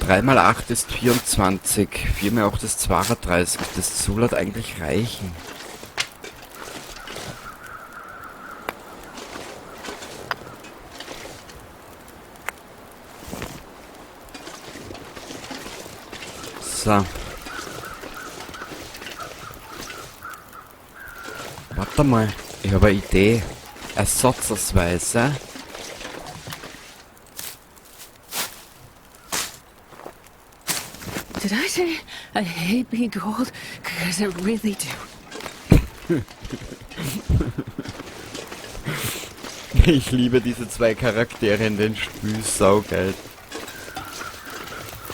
3 mal 8 ist 24. 4 mal 8 ist 32. Das soll halt eigentlich reichen. So. Warte mal, ich habe eine Idee. Ersatzweise. Did I say I hate being cold? Because I really do. Ich liebe diese zwei Charaktere in den Spiel, saugeil.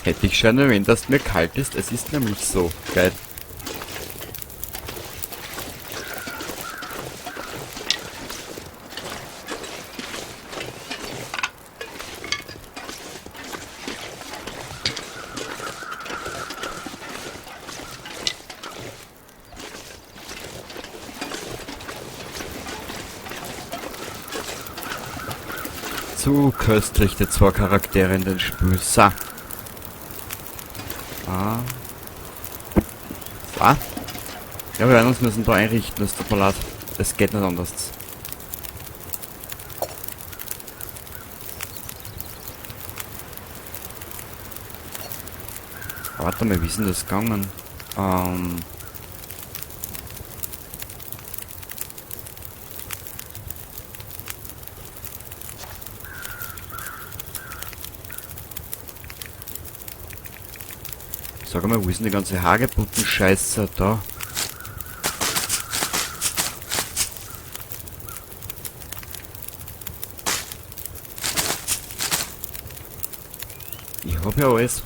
Hätte ich schon erwähnt, dass mir kalt ist. Es ist nämlich so geil. Zu köstlich, die zwei Charaktere in den Spiel. So. Ah. So. Ja, wir werden uns müssen da einrichten, das tut mir leid. Es geht nicht anders. Warte mal, wie ist denn das gegangen? Sag mal, wo ist denn die ganze Hagebutten-Scheiße da? Ich hab ja alles.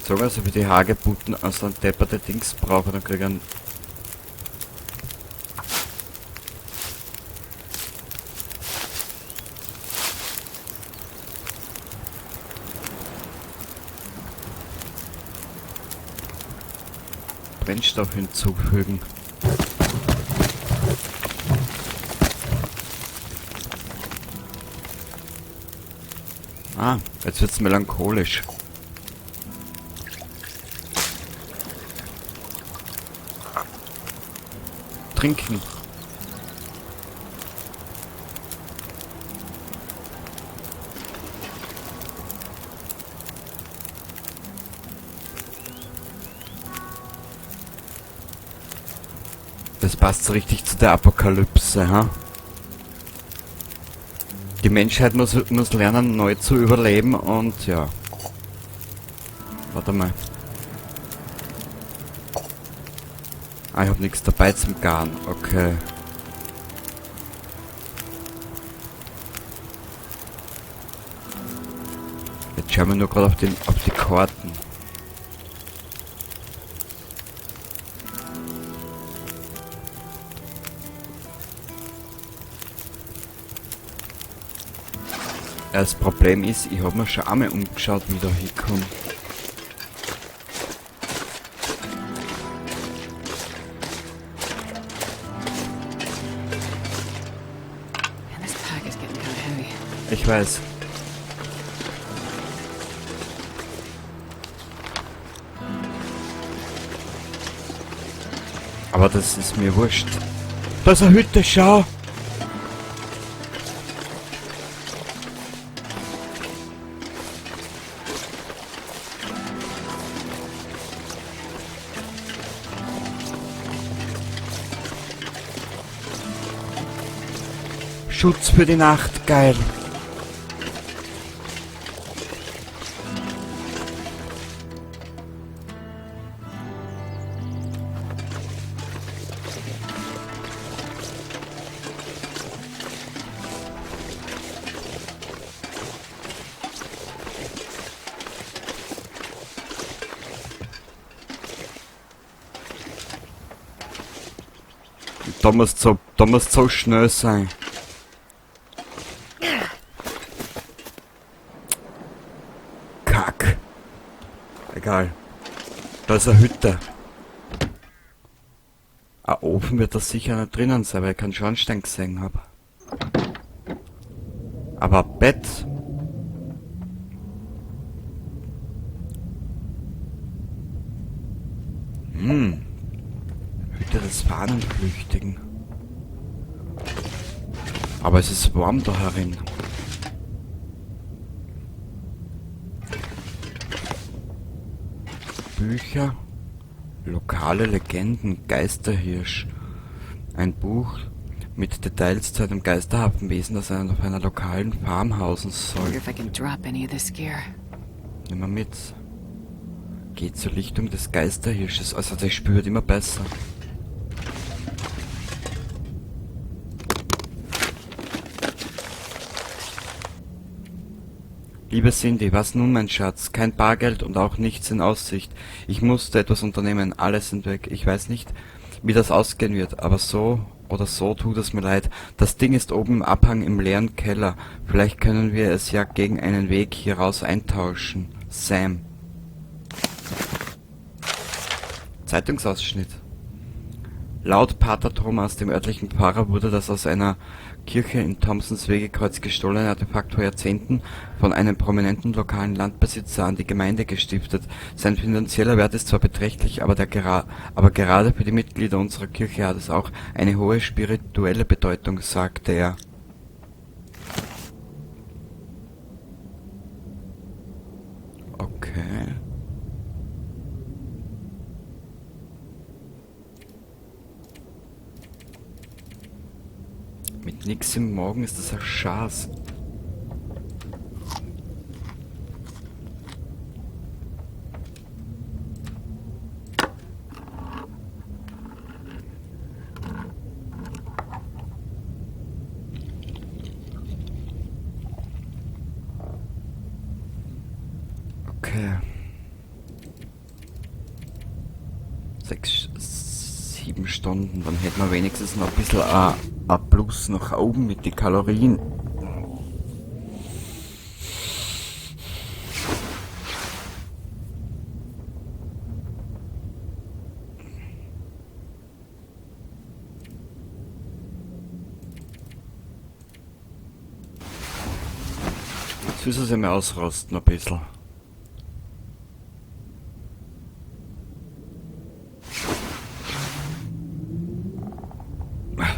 Sag mal, so wie die Hagebutten aus einem depperte Dings brauche, dann krieg ich einen. Brennstoff hinzufügen. Ah, jetzt wird's melancholisch. Trinken. Das passt so richtig zu der Apokalypse, ha? Die Menschheit muss lernen, neu zu überleben und ja. Warte mal. Ah, ich hab nix dabei zum Garen. Okay. Jetzt schauen wir nur grad auf die Karten. Ja, das Problem ist, ich hab mir schon einmal umgeschaut, wie ich da hinkomme. Man, this pack is getting kind of heavy. Ich weiß. Aber das ist mir wurscht. Da ist eine Hütte, schau! Schutz für die Nacht, geil. Da muss so schnell sein. Kack. Egal. Da ist eine Hütte. Ein Ofen wird da sicher nicht drinnen sein, weil ich keinen Schornstein gesehen hab. Aber ein Bett. Hm. Hütte des Fahnenflüchtigen. Aber es ist warm da herin. Bücher, lokale Legenden, Geisterhirsch. Ein Buch mit Details zu einem geisterhaften Wesen, das auf einer lokalen Farm hausen soll. Wonder if I can drop any of this gear. Nimm mal mit. Geht zur Lichtung des Geisterhirsches. Also der spürt immer besser. Liebe Cindy, was nun, mein Schatz? Kein Bargeld und auch nichts in Aussicht. Ich musste etwas unternehmen, alles sind weg. Ich weiß nicht, wie das ausgehen wird, aber so oder so tut es mir leid. Das Ding ist oben im Abhang im leeren Keller. Vielleicht können wir es ja gegen einen Weg hier raus eintauschen. Sam. Zeitungsausschnitt. Laut Pater Thomas, dem örtlichen Pfarrer, wurde das aus einer Kirche in Thompsons Wegekreuz gestohlene Artefakt vor Jahrzehnten von einem prominenten lokalen Landbesitzer an die Gemeinde gestiftet. Sein finanzieller Wert ist zwar beträchtlich, aber gerade für die Mitglieder unserer Kirche hat es auch eine hohe spirituelle Bedeutung, sagte er. Okay. Mit nix im Morgen ist das ein Schatz. Okay. 6, 7 Stunden, dann hätten wir wenigstens noch ein bisschen ein Plus nach oben mit den Kalorien. Jetzt müssen sie mal ausrosten ein bisschen.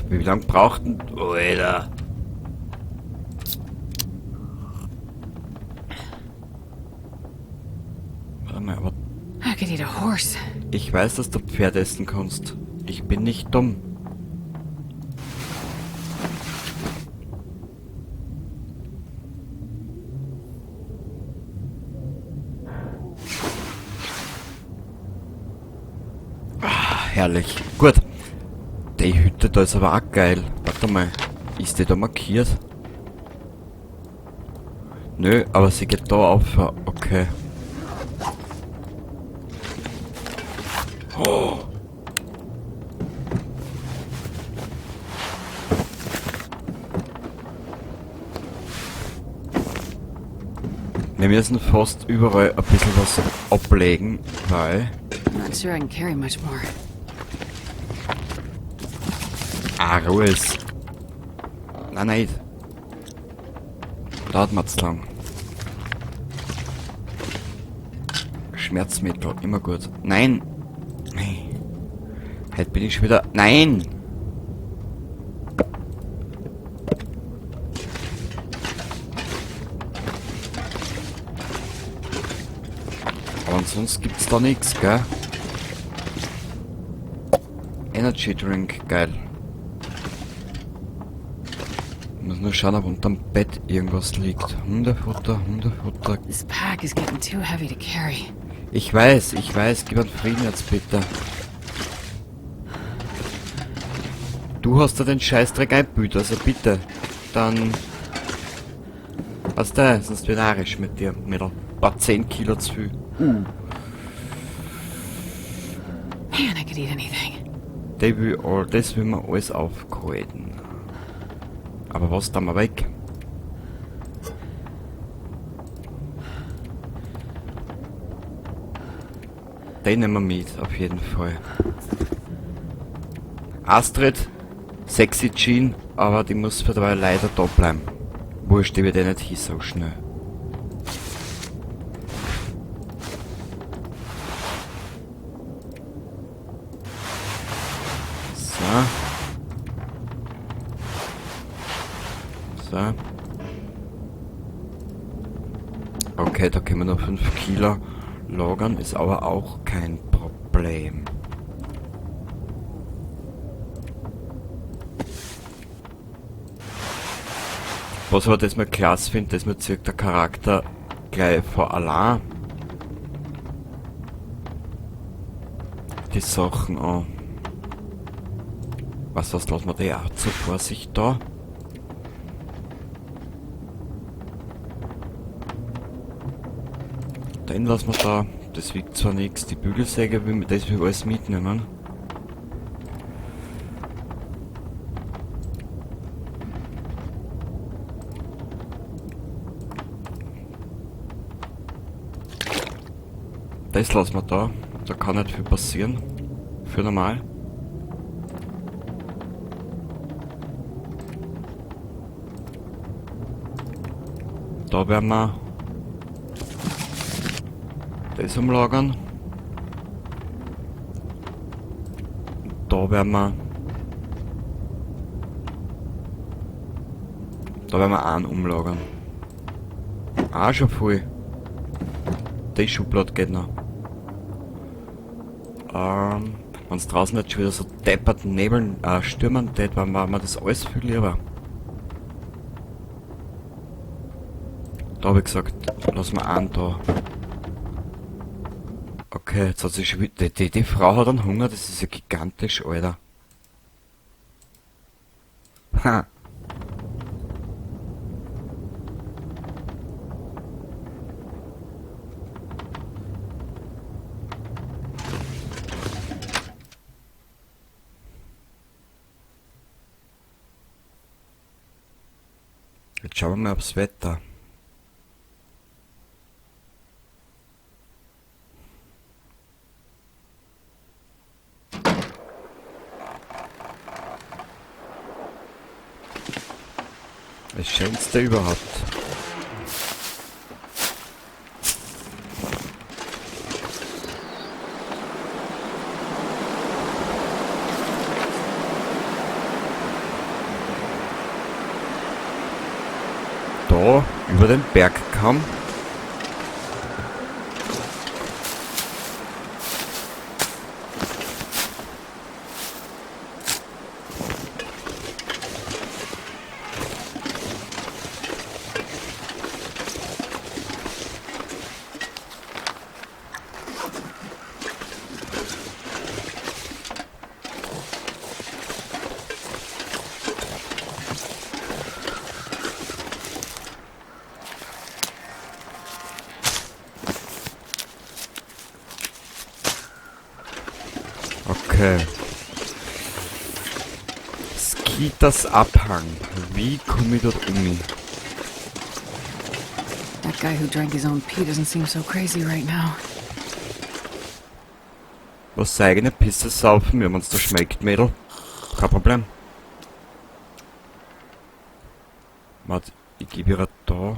Wie lange braucht denn... Alter. Warte mal, aber... I could eat a horse. Ich weiß, dass du Pferd essen kannst. Ich bin nicht dumm. Ah, herrlich. Gut. Die Hütte da ist aber auch geil. Warte mal. Ist die da markiert? Nö, aber sie geht da auf. Okay. Oh. Wir müssen fast überall ein bisschen was ablegen, weil... Not sure I can carry much more. Ah, Ruhe ist. Nein, nein. Dauert mir zu lang. Schmerzmittel, immer gut. Nein! Heute bin ich schon wieder... Nein! Aber ansonsten gibt's da nix, gell? Energy Drink, geil. Ich muss nur schauen, ob unterm Bett irgendwas liegt. Hundefutter, Hundefutter. This pack is getting too heavy to carry. Ich weiß, ich weiß. Gib einen Frieden jetzt bitte. Du hast da den Scheißdreck eingebüht, also bitte. Dann... Was da? Sonst wird narrisch mit dir, Mädel. Paar 10 Kilo zu viel. Man, I could eat anything. Das will man alles aufgehalten. Aber was da mal weg? Den nehmen wir mit, auf jeden Fall. Astrid, sexy Jean, aber die muss für dabei leider da bleiben. Wurscht, die wird eh nicht hin so schnell. So. So. Okay, da können wir noch 5 Kilo lagern, ist aber auch kein Problem. Was aber das mal klasse finde, dass man zieht der Charakter gleich vor allein die Sachen an. Was, lassen wir die auch zur Vorsicht da? Den lassen wir da. Das wiegt zwar nichts, die Bügelsäge will das will alles mitnehmen. Das lassen wir da. Da kann nicht viel passieren. Für normal. Da werden wir das umlagern. Da werden wir einen umlagern. Ah, schon voll. Die Schublade geht noch. Wenn's draußen nicht schon wieder so deppert Nebeln, stürmen tät, dann war mir das alles viel lieber. Da hab ich gesagt, lass mal einen da. Okay, jetzt hat sich schon wieder, die Frau hat einen Hunger, das ist ja gigantisch, Alter. Ha. Jetzt schauen wir mal aufs Wetter. Das Schönste überhaupt. Da über den Bergkamm. Okay. Skeeters Abhang. Wie komme ich dort um? That guy who drank his own pee doesn't seem so crazy right now. Was seine eigene Pisse saufen, wenn man's da schmeckt, Mädel. Kein Problem. Warte, ich gebe ihr da.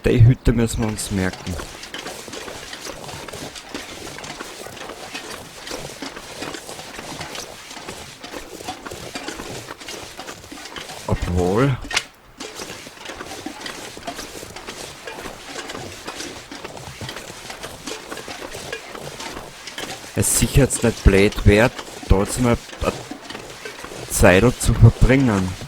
Die Hütte müssen wir uns merken. Obwohl... es sicher jetzt nicht blöd wär, da jetzt mal eine Zeit zu verbringen.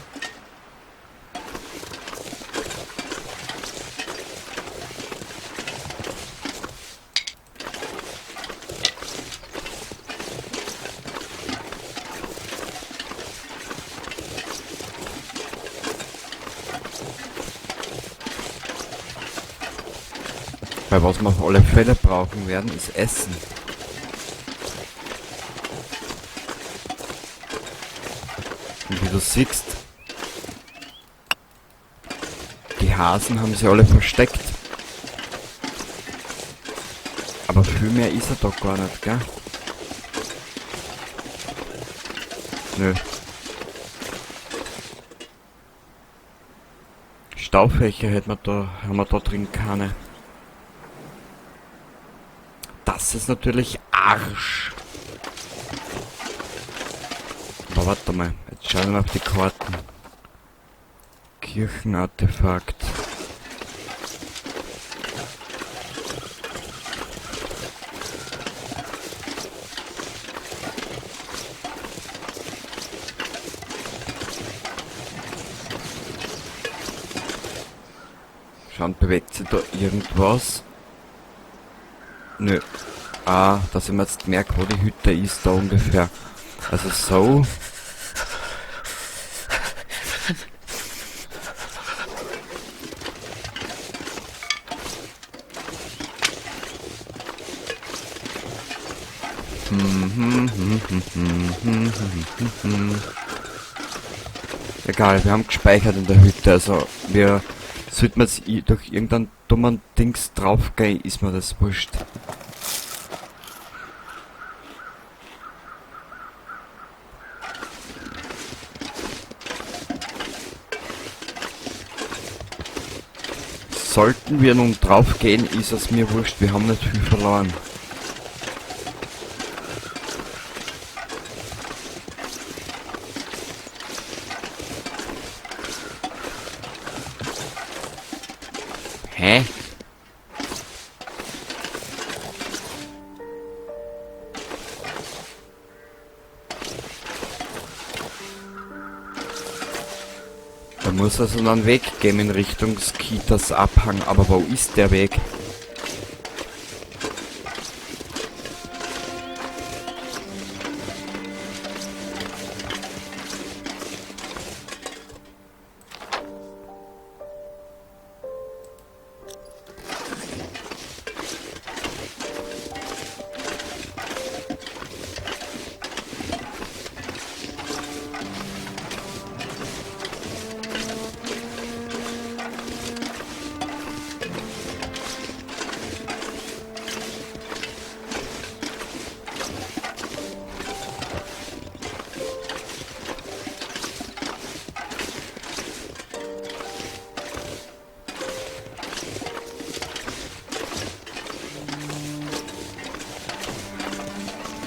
Weil was wir auf alle Fälle brauchen werden, ist Essen. Und wie du siehst, die Hasen haben sie alle versteckt. Aber viel mehr ist er da gar nicht, gell? Nö. Staufächer hätten wir da, haben wir da drin keine. Das ist natürlich Arsch. Aber warte mal, jetzt schauen wir auf die Karten. Kirchenartefakt. Schauen, bewegt sich da irgendwas? Nö. Ah, dass ich mir jetzt merke, wo die Hütte ist, da ungefähr. Also so. Egal, wir haben gespeichert in der Hütte, also wir sollten jetzt durch irgendeinen dummen Dings draufgehen, ist mir das wurscht. Sollten wir nun draufgehen, ist es mir wurscht, wir haben nicht viel verloren. Hä? Da muss also noch einen Weg geben in Richtung Skeeters Abhang, aber wo ist der Weg?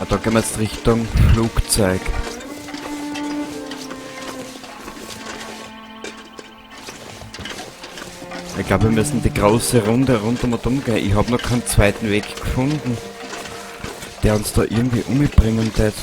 Ah, da gehen wir jetzt Richtung Flugzeug. Ich glaube, wir müssen die große Runde rund um und um gehen. Ich habe noch keinen zweiten Weg gefunden, der uns da irgendwie umbringen tät.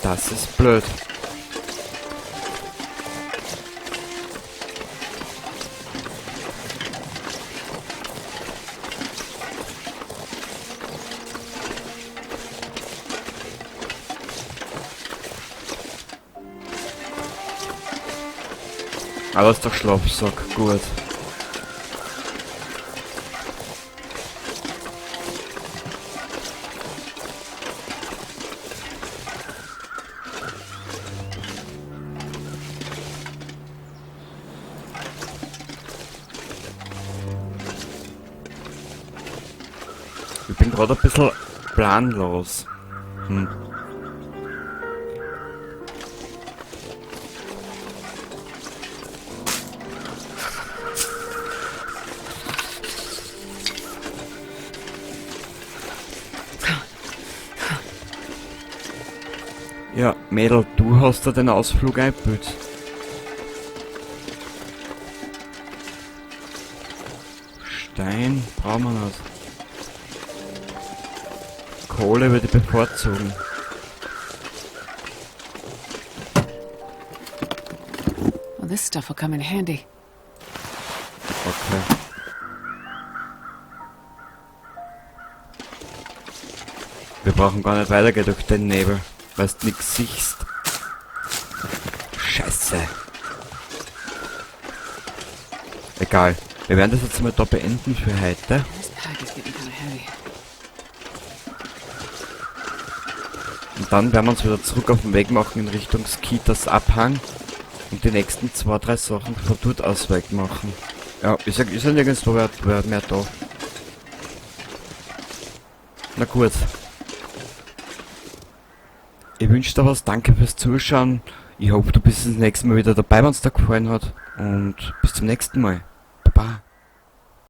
Das ist blöd. Aber ist doch Schlafsack, gut. Ich bin gerade ein bisschen planlos. Ja, Mädel, du hast da den Ausflug eingebildet. Stein brauchen wir nicht. Kohle würde ich bevorzugen. Well, this stuff will come in handy. Okay. Wir brauchen gar nicht weitergehen durch den Nebel, weil du nix siehst. Scheiße. Egal. Wir werden das jetzt mal da beenden für heute. This pack is getting kind of heavy. Und dann werden wir uns wieder zurück auf den Weg machen in Richtung Skeeters Abhang. Und die nächsten zwei, drei Sachen von dort aus wegmachen. Ja, ich sag, ist ja nirgendwo wer mehr da. Na gut. Ich wünsche dir was, danke fürs Zuschauen. Ich hoffe, du bist das nächste Mal wieder dabei, wenn es dir gefallen hat. Und bis zum nächsten Mal. Baba.